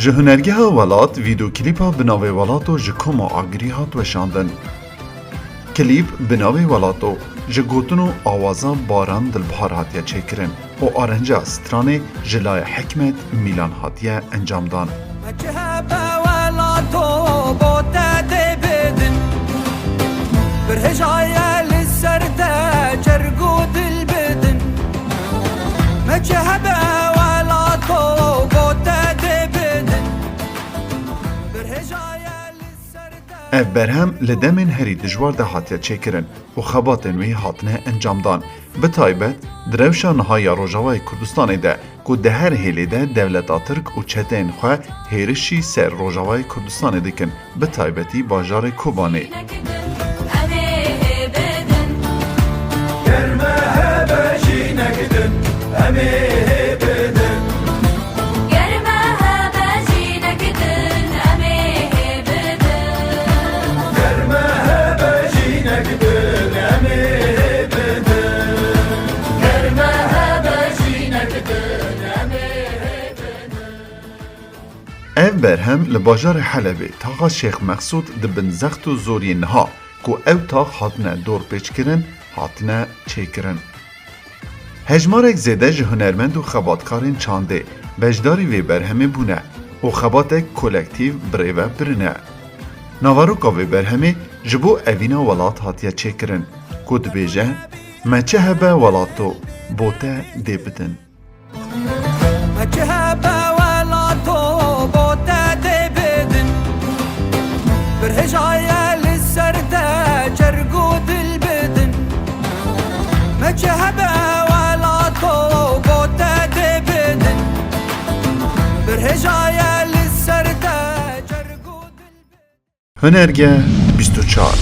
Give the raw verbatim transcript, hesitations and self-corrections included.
Ji Hunergeha Welat vîdeoklîpa bi navê Welato ji Koma Agirî hat weşandin. Klîp bi navê Welato ji gotin û awaza Baran Dilbihar hatiye çêkirin û arenca stranê ji laya Hikmet Mîlan hatiye encamdan. Me çi hebe welato bo te dê bidin, bi hêjaye li ser te cerg û dil bidin. Me çi hebe welato bo te dê bidin, bi hêjaye li ser te. Ev berhem li demên herî dijwar de hatiye çêkirin û xebatên wî hatine encamdan. Bi taybet di rewşa niha ya Rojavayê Kurdistanê de ku di her hêlê de dewleta Tirk û çeteyên xwe hêrişî ser Rojavayê Kurdistanê dikin, bi taybetî bajarê Kobanê. Ger me hebe jînek din, em ê hê bidin. Ger me hebe jînek din, em ê hê bidin. Ger me hebe jînek din, em ê hê bidin. Ger me hebe jînek din, em ê hê bidin. Ev berhem li bajarê Helebê, taxa Şêx Mexsûd di bin zext û zoriyê niha ku ew tax hatine dorpêçkirin, hatine çêkirin. Hejmarek zêde ji hunermend û xebatkarên çandê beşdarî vê berhemê bûne û xebatek kolektîv birêve birine. Naveroka vê berhemê ji bo Evîna Welat hatiye çêkirin ku dibêje, Me çi hebe welato, bo te dê bidin. Me çi hebe welato bo te dê bidin, bi hêjaye li ser te cerg û dil bidin. Me çi hebe welato bo te dê bidin, bi hêjaye li ser te cerg û dil bidin. Hunerge bîst û çar.